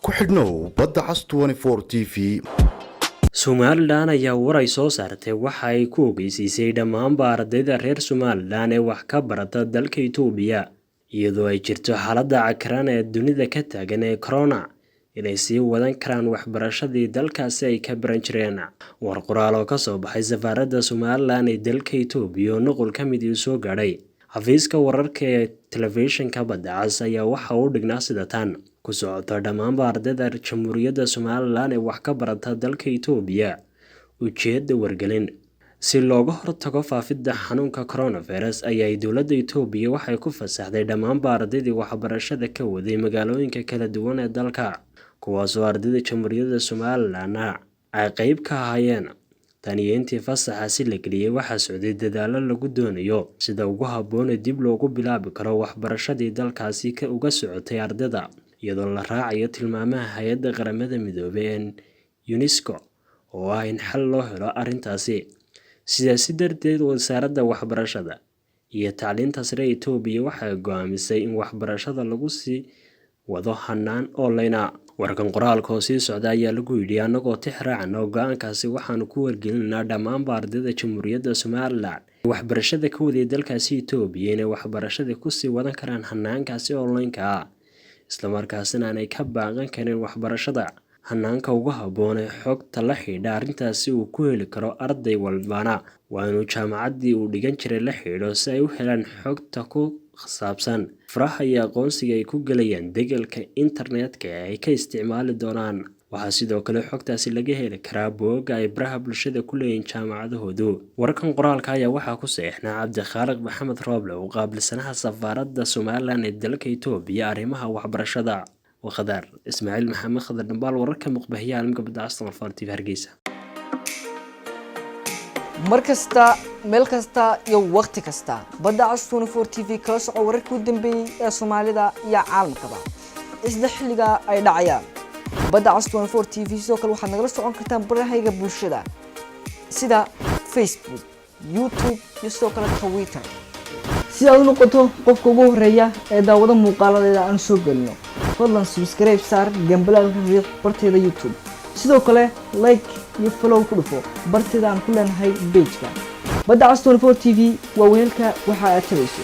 Ku xidhnow Badda Cas TV. Somalilan ayaa war ay soo saartay waxa ay ku ogeysiisay dhammaanba ardayda reer Somalilan ee wax ka barata dalka Itoobiya, iyadoo ay jirto xaaladda cakiran ee dunida ka taagan ee corona, inay sii wadan karaan waxbarashadii dalkaasi ay ka baran jireen. War qoraal oo ka soo baxay safaaradda Somalilan ee dalka Itoobiya oo nuqul ka mid uu soo gaadhay xafiiska wararka ee telefishinka Badda Cas ayaa waxa uu dhignaa sida tan: ku socota dhammaanba ardayda Jamhuuriyadda Somalilan ee wax ka barata dalka Itoobiya. Ujeedda wargelin: si looga hortago faafidda xanuunka coronavirus ayaa dowladda Itoobiya waxay ku fasaxday dhammaanba ardaydii waxbarashada ka waday magaalooyinka kala duwan ee dalka, kuwaasoo ardayda Jamhuuriyadda Somalilan ay qayb ka ahaayeen. Tan iyo intii fasaxaasi la geliyay, waxaa socday dadaallo lagu doonayo sida ugu habboon ee dib loogu bilaabi karo waxbarashadii dalkaasi uga socotay ardayda, iyadoo la raacayo tilmaamaha Hay'adda Qaramada Midoobay ee UNESCO oo ah in xal loo helo arrintaasi. Sidaasi darteed, Wasaaradda Waxbarashada iyo Tacliinta Sare ee Itoobiya waxay go'aamisay in waxbarashada lagu sii wado hannaan online ah. Warkan qoraalka oo sii socda ayaa lagu yidhi: annagoo tix raacana go'aankaasi, waxaanu ku wargelinaynaa dhammaanba ardayda Jamhuuriyadda Somalilan ee waxbarashada ka waday dalkaasi Itoobiya inay waxbarashadii kusii wadan karaan hannaankaasi online-ka ah, islamarkaasina aanay ka baaqan karin waxbarashada. Hannaanka ugu habboon ee xogta la xidhiidha arrintaasi uu ku heli karo arday walbana waa inuu jaamacaddii uu dhigan jiray la xidhiidho, si ay u helaan xogta ku saabsan furaha iyo aqoonsiga ay ku gelayaan degalka internetka ee ay ka isticmaali doonaan. Waxaa sidoo kale xogtaasi laga heli karaa bogagga ay baraha bulshada ku leeyihiin jaamacadahoodu. Warkan qoraalka ayaa waxaa ku saxiixnaa Cabdikhaaliq Maxamed Rooble, oo qaabilsanaha safaaradda Somalilan ee dalka Itoobiya arrimaha waxbarashada. Waa Ismaaciil Maxamed Khadar Dhambaal, wararka muqbahiya caalamka Badda Cas TV, Hargeysa. Mar kasta, meel kasta iyo wakhti kasta, Badda Cas TV kala soco wararkii u dambeeyey ee Soomaalida iyo caalamkaba isla xilliga ay dhacayaan. Badda Cas TV sidoo kale waxaad nagala socon kartaan barahayga bulshada sida Facebook, YouTube iyo sidoo kale Twitter, si aad u noqoto qofka ugu horeeya ee daawado muuqaaladeeda aan soo gelino. Fadlan subscribe saar, gambaleelka riix barteeda YouTube, sidoo kale like iyo follow ku dhufo barteeda aan ku leenahay page-ka Badda Cas TV. Waa weelka waxa aad tabayso.